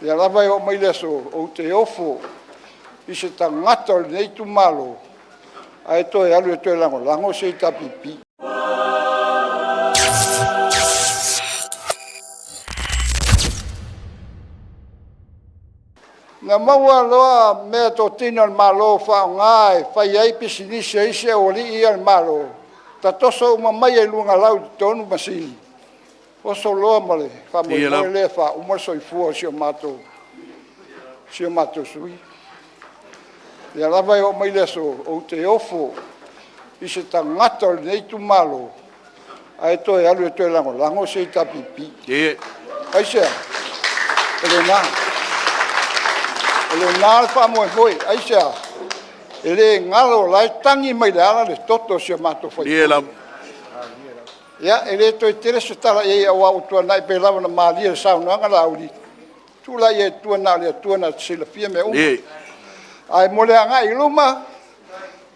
Lea lava e oo mai le aso, ou te ofo i se tagata o lenei itumalo ae toe alu e toe lagolago se HRPP. Na maua loa meatotino a le Malo e faaaoga e fai ai pisinisi a isi aualii ia o le Malo, tatoso uma mai i luagalau i totonu masini, oso loa ma le faamoemoe lea e faauma le soifua o si o matou sui usufono. O lea lava e oo mai le aso, ou te ofo i se tagata o lenei itumalo ae toe alu e toe lagolago se HRPP. Aisea? O lena. O lena le faamoemoe. Aisea? E le galo, o la e tagi mai le ala le toto o si o matou sui usufono. Ia, e le toe tele se tala i ai aua ua tuanai pei lava ona malie i le saunoaga a Laauli, tuu laia i tua na o le Atua na te silafia mea uma. Ae mo le agai i luma,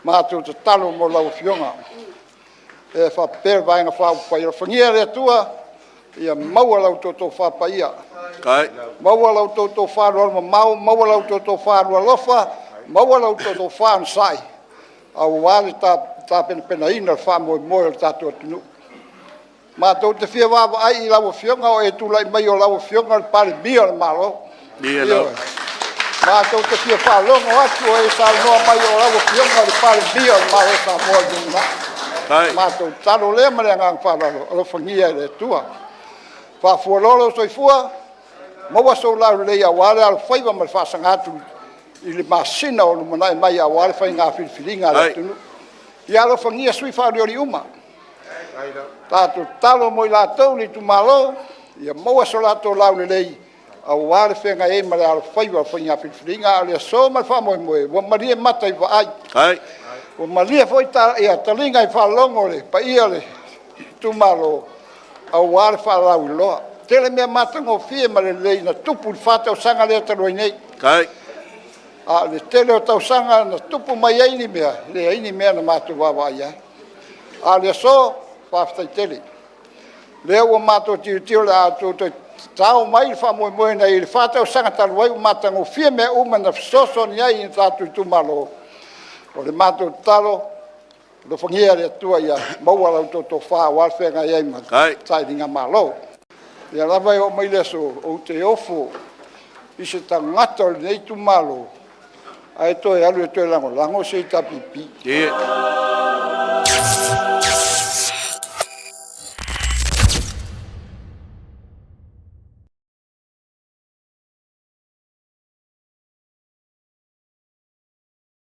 matou tatalo mo lau Afioga e faapea le Vaega Faaupufai, alofagia e le Atua ia maua la outou tofa paia, maua la outou tofa alualumamao, maua la outou tofa alualofa, maua la outou tofa onosai aua le tapenapenaina o le faamoemoe o le tatou atunuu. Matou te fia vaavaai i lau Afioga a o e tulai mai o lau Afioga o le Palemia o le Malo. Ioe. Matou te fia faalogo atu o e saunoa mai o lau Afioga o le Palemia o le Malo o Samoa i le lumanai. Matou tatalo lea ma le agaga faaaloalo, alofagia e le Atua. Faafualoa lou soifua, maua sou laulelei aua le alofaiva ma le faasaga atu i le masina o lumanai mai aua le faiga filifiliga a le atunuu. Ia alofagia sui usufono faaolioli uma. Tatou tatalo mo i latou i le itumalo ia maua so latou laulelei aua le feagai ai ma le alofaiva o le faiga filifiliga. A o le aso ma le faamoemoe, ua malie mata i le vaai, ua malie foi taliga i faalogo i le paia o le itumalo aua le faalauiloa. E tele mea matagofie ma lelei na tupu i le 4 tausaga lea talu ai nei, a o le tele o tausaga na tupu mai ai ni mea, e leai ni mea na matou vaavaai i ai. A o le aso, faafetai tele. O lea ua matou tilotilo o le a outou toe tatao mai le faamoemoe na i ai i le 4 tausaga talu ai, ua matagofie mea uma na fesoasoani ai i o tatou itumalo. O le matou tatalo, alofagia e le Atua ia maua la outou tofa aua le feagai ai ma le sailigamalo. O lea lava e oo mai le aso, ou te ofo i se tagata o lenei itumalo ae toe alu e toe lagolago se HRPP.